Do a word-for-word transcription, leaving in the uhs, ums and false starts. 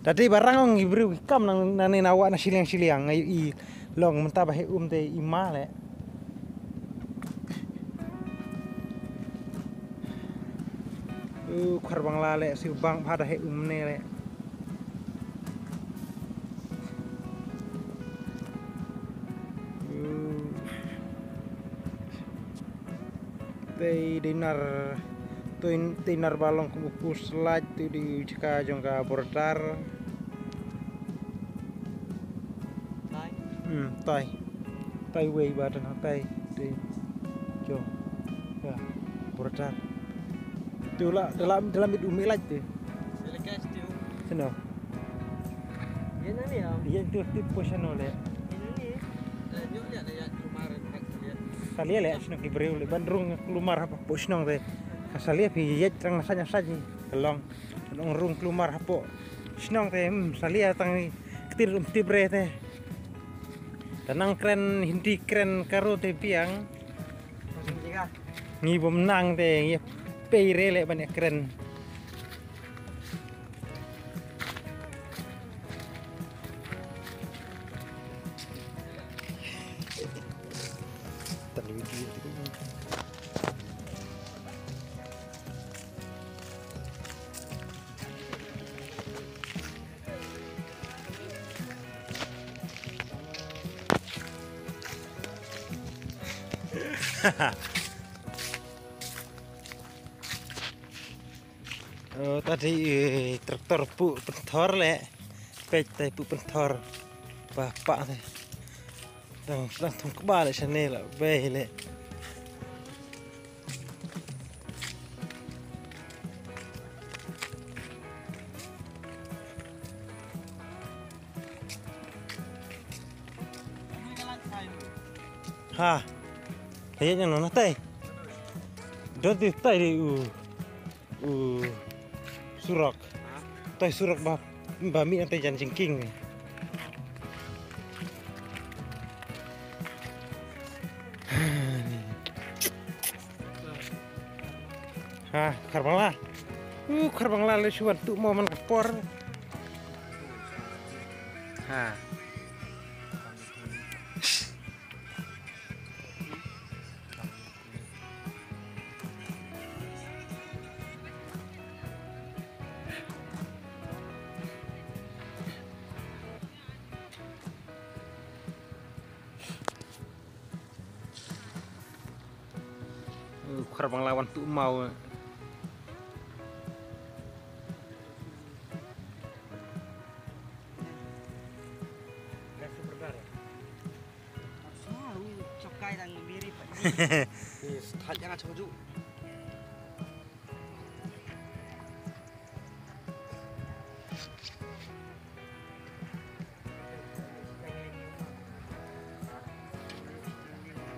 Tadi barang ong i briew i kam nang nane nawa na shiliang shiliang ngai i long mynta ba he um te i ma le. U khar bang la le si bang pada he um ne le. Te dei nar, te dei nar ba long kum u pus lait te dei jaka jong ka border. Hmm, tai. Tai wei ba tan tai te jong ka border. Tu la dalam dalam itu melaj tu. Sino. Ye nani ya? Ye tu tu posano le. Ini ni. Eh, nyok lihat ya, kemarin tak lihat. Salia le sino ki breu le bandrung lumar apa posnong te. Salia pi ye trang sanya saji. Kelong. Nong rung lumar apa shnong te, hmm, salia tang ni ktir um tibre te. Tanang kren Hindi kren karo te biang. Ngi bom nang te ngi pei re le ban kren. Tan video. Oh, tadi eh, traktor pu pentor le. Pek tai pu pentor. Bapak te. Dang dang tung kebal sini lah, bei le. Ha. Kaya yang nona tai. Dodi tai di u u surok. Tai surok ba ba mi ante jan jingking. Ha, khar bangla. Uh, khar bangla le shuan tu mo man kapor. Ha. Khar bangla wan tu mau. Chokai dan miri pa. Ni start yang chong ju.